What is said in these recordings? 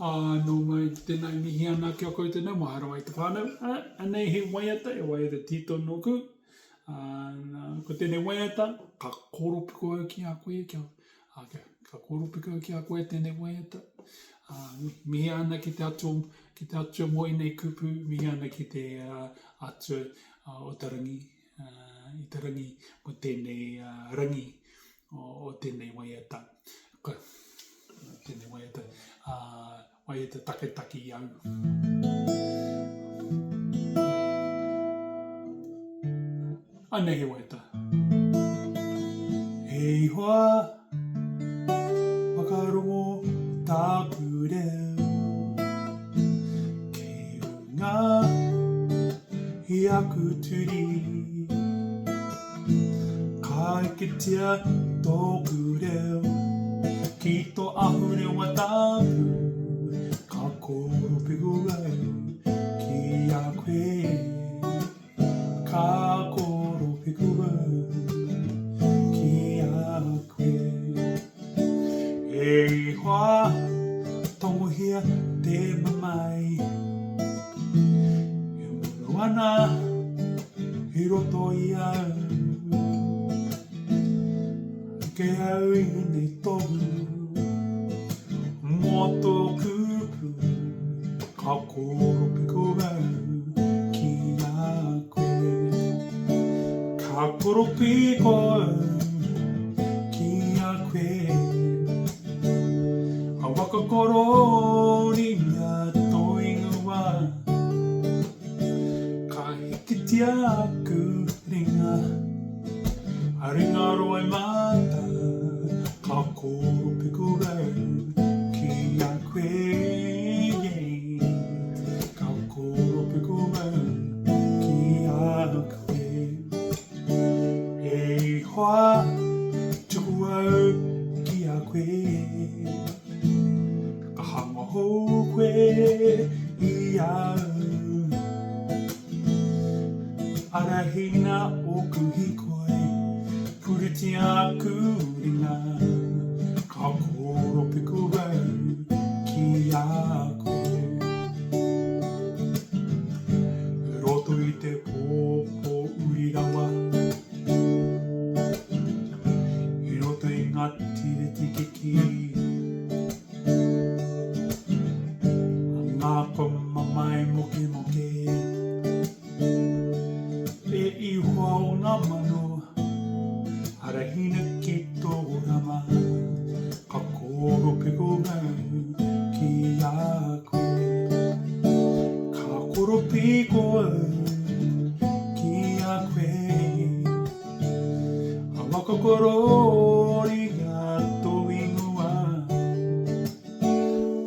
Ā, nō mai, tēnā e mihi ana ki a koutou nau, maha rawa i te whānau. Ā, anei he waiata, e waiata tito nōku. Ā, nā, ko tēnei waiata, ka koropiko au ki a koe, kia, ā, kia, ka koropiko au ki a koe tēnei waiata. Ā, mihi ana ki te Atua, ki te Atua mō ēnei kupu, mihi ana ki te uh, Atua uh, o te rangi, uh, i te rangi mō tēnei uh, rangi o, o tēnei waiata. Ka, tēnei waiata, uh, waiata taketake i au. Anei he waiata. Hei hoa, whakarongo tāku reo. Kei runga i aku turi. Ka kitea tōku reo ki tō ahurewa tapu, ka koropiko au ki a koe. Ka koropiko au ki a koe. E hoa, tangohia te mamae. E muru ana i roto i au. Ake au i nei tohu mō tō kupu ka koropiko au ki a koe. Ka koropiko au ki a koe. A waka kororia tō ingoa. Ka hikitia aku ringa, a ringa roa mata, ka koropiko au ki a koe. Ka koropiko au ki a koe. E hoa, tuku au ki a koe. Ka hanga hou koe i au. Arahina ōku hīkoi, puritia aku ringa, ka koropiko au ki a koe. Roto i te pō pōuri rawa, I roto i ngā tiriti kikī, Ngā mamae mokemoke, E Ihoa o ngā mano, Arahina ki tō rama, Ka koropiko au ki a koe. Ka koropiko au ki a koe. A whakakororia tō ingoa.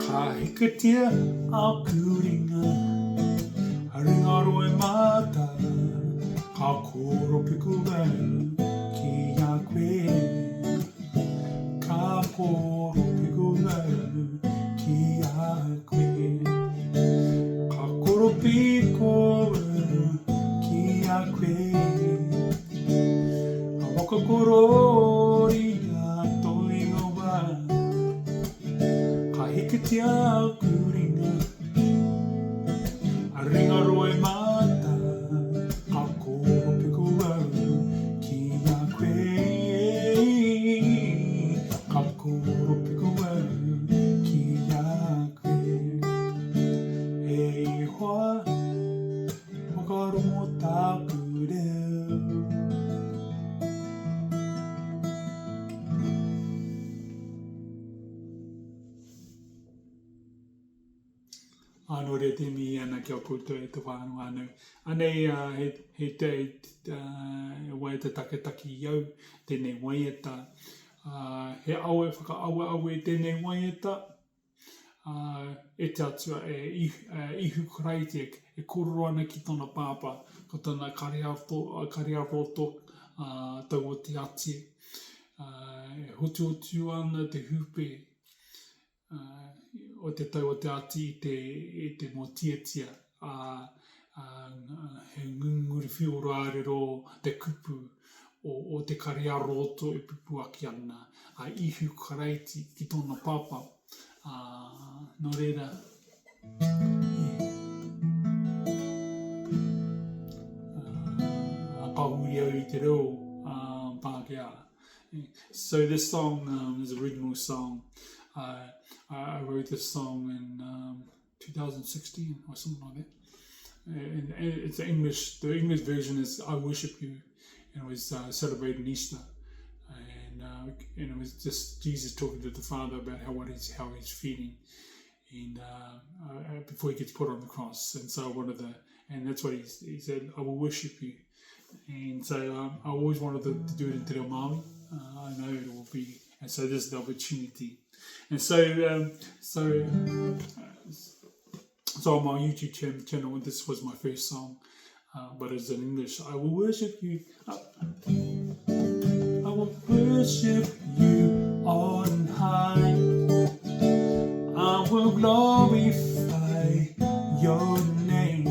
Ka hikitia aku ringa, a ringa roe mata, ka koropiko au ki a koe. Ka koropiko au ki a koe. Ka koropiko au ki a koe. A whakakororia tō ingoa. Ka hikitia aku ringa. A ringa roe mata. Ka koropiko au ki a koe. Ka koropiko au ki a koe. E hoa, whakarongo tāku reo. Ā, nō reira te mihi ana ki a koutou e te whānau ānau. Anei uh, he, he te, uh, waiata taketake i au, tēnei waiata. Uh, he awe whakaaweawe tēnei waiata. Uh, e te atua, e, e Ihu Karaiti e, e kōrero ana ki tōna pāpā, ko tana kare-aroto, kare-aroto uh, tau o te ati. Uh, e hotuhotu ana te hūpē o te tau o te ati i te, i te mōtiatia, ā, ā, he ngunguru whiorārero te kupu o, o te kare ā-roto e pupu ake ana a Ihu Karaiti ki tōna pāpā. Ā, Nō reira, uh, ka huri au i te reo uh, Pākehā. So this song um, is original song. Uh, I wrote this song in um, 2016 or something like that. And, and it's English. The English version is "I Worship You," and it was uh, celebrating Easter, and uh, and it was just Jesus talking to the Father about how what he's how he's feeling, and uh, uh, before he gets put on the cross. And so one of the and that's what he, he said, "I will worship you." And so um, I always wanted to, to do it in Te Reo Māori. Uh, I know it will be, and so this is the opportunity. And so, um, so, uh, so on my YouTube channel, this was my first song, uh, but it's in English. I will worship you. I, I will worship you on high. I will glorify your name.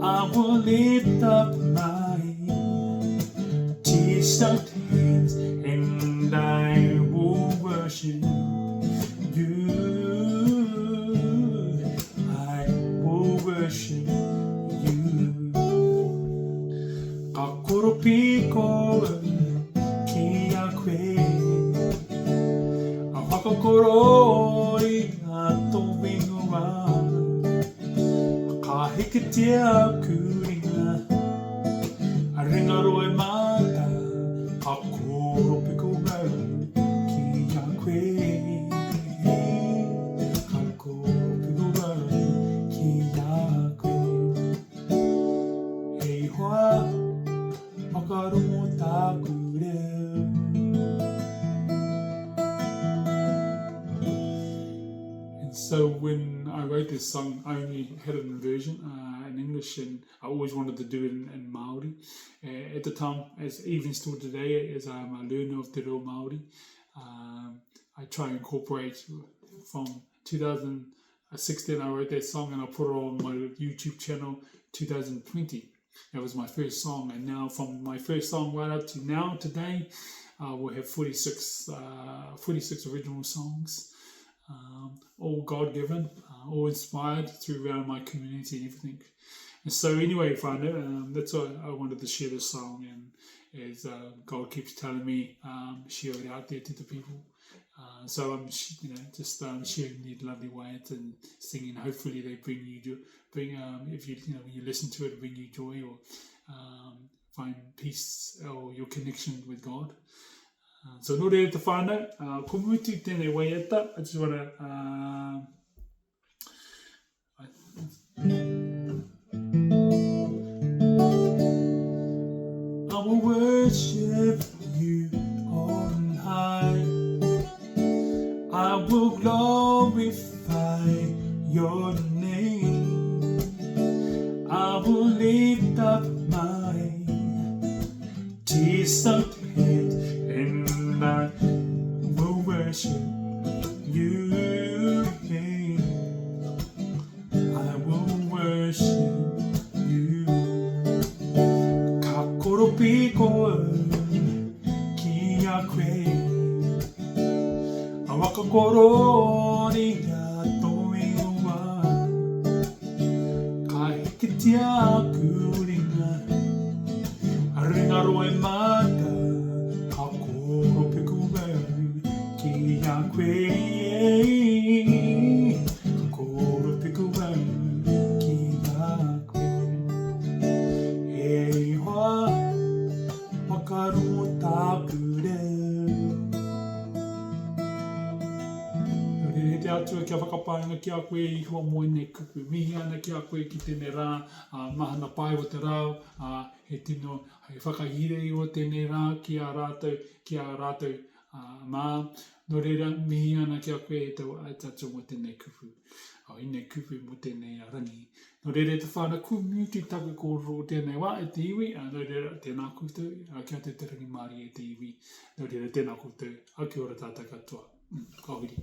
I will lift up my tear-soaked hands and I will worship you. I will worship you. Ka koropiko au ki a koe. A whakakorori a tō ingoa. Ka hikitia aku ringa. A ringa roe māta, ka koropiko au ki a koe. Ka koropiko au ki a koe. E hoa, whakarongo tāku reo. And so when I wrote this song, I only had it in version uh, in English, and I always wanted to do it in, in Māori. Uh, at the time, as even still today, as I'm a learner of Te Reo Māori, um, I try and incorporate from 2016, I wrote that song and I put it on my YouTube channel 2020. That was my first song, and now from my first song right up to now today, uh, we'll have 46, uh, 46 original songs, um, all God given, uh, all inspired through around my community and everything. And so, anyway, whānau, um, that's why I wanted to share this song, and as uh, God keeps telling me, um, share it out there to the people. Uh, so I'm, you know, just um, sharing these lovely words and singing. Hopefully, they bring you, bring um, if you, you know, when you listen to it, bring you joy or um, find peace or your connection with God. Uh, so nō reira te whānau, uh, ko mutu tēnei waiata, I just wanna, uh, I, I will worship you on high. I will glorify your name. I will lift up my tear-soaked hand and I will worship you. I will worship you. Ka koropiko au ki a koe. A whakakorōria tō ingoa. Ka hikitia aku ringa, a ringa roe māta, ka koropiko au ki a koe. Ka koropiko au ki a koe. E hoa, whakarongo tāku reo. Nō reira, e te Atua, kia whakapainga ki a koe i hua mō ēnei kupu. Mihi ana ki a koe ki tēnei rā, ā, mahana pai o te rā, ā, he tino, he whakahirahira tēnei rā ki a rātou, ki a rātou, ā, mā. Nō reira, mihi ana ki a koe e te, e te Atua mō tēnei kupu, ā, ēnei kupu mō tēnei rangi. Nō reira, e te whānau, kua mutu taku kōrero o tēnei wā e te iwi, ā, nō reira, tēnā koutou, ā, kia te te rangimārie e te iwi. Nō reira, tēnā koutou, ā, kia ora tātou katoa. Mm, ka huri.